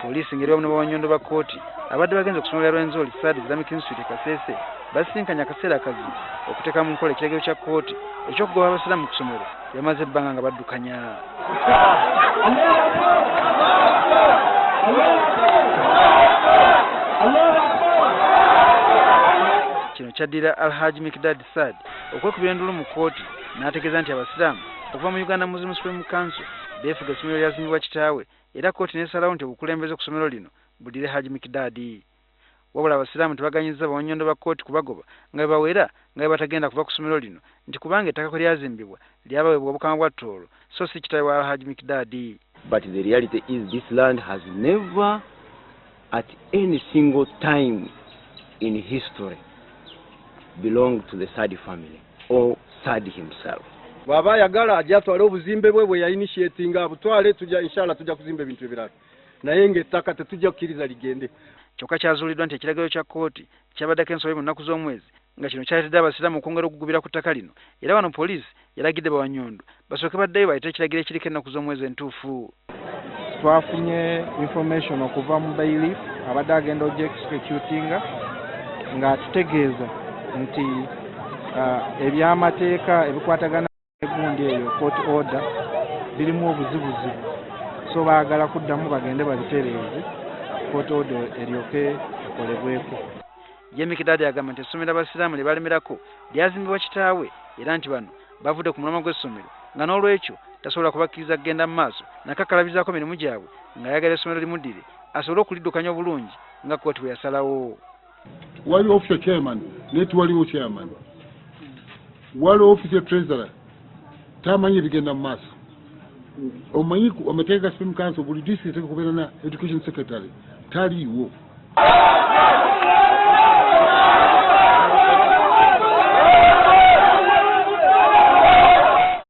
Poliisi ng'eri wamu ne bawannyondo ba kkooti abadde bagenze ku ssomero lya Rwenzori Saad Islamic Institute e Kasese basisinkanye akaseera akazibu okuteeka mu nkola ekiragiro kya kkooti eky'okugoba Abasiraamu ku ssomero lye bamaze ebbanga nga baddukanya. Kino kyaddira Alhaji Mikdad Saad okwekubira enduulu mu kkooti n'ategeeza nti Abasiraamu okuva mu Uganda Muslim Supreme Council beefuga essomero eryazimbibwa kitaawe era kkooti n'esalawo nti obukulembeze ku ssomero lino buddire Haji Mikdadi. Wabula Abasiraamu tebaganyizza bawannyondo ba kkooti kubagoba nga bwe bawera nga bwe batagenda kuva ku ssomero lino nti kubanga ettaka kwe lyazimbibwa lyabaweebwa Obukama bwa Tooro so si kitaawe wa Alhaji Mikdadi. But the reality is this land has never at any single time in history belonged to the Sadi family or Sadi himself. Bw'aba ayagala ajje atwale obuzimbe bwe bwe yainitiatinga abutwale, tujja inshallah tujja kuzimba ebintu ebirala naye ng'ettaka tetujja kukkiriza ligende. Kyokka kyazuuliddwa nti ekiragiro kya kkooti kyabaddeko ensobi mu nnaku z'omwezi nga kino kyaleetedde Abasiraamu okwongera okugubira ku ttaka lino era wano poliisi yalagidde bawannyondo basooke baddeyo baleete ekiragiro ekiriko ennaku z'omwezi entuufu. Twafunye information okuva mu bailiff abadde agenda oja executinga ng'atutegeeza nti ebyamateeka ebikwatagana negundi eyo court order birimu obuzibuzibu, so baagala kuddamu bagende babitereeze, court order eryoke ekolebweko. Ye Mikidadi agamba nti essomero Abasiraamu lye balemerako lyazimbibwa kitaawe era nti bano bavudde ku mulamwa gw'essomero nga n'olwekyo tasobola kubakkiriza kugenda mu maaso nakakalabizaako mirimu gyabwe ng'ayagala essomero limuddire asobole okuliddukanya obulungi nga kkooti bwe yasalawo. Waliwo office chairman naye tiwaliwo chairman, waliwo office ya treasurer tamanyi ebigenda mu maaso. Omanyi amateeka ga Supreme Council, buli district eteeka kubeera na education secretary, taliiwo.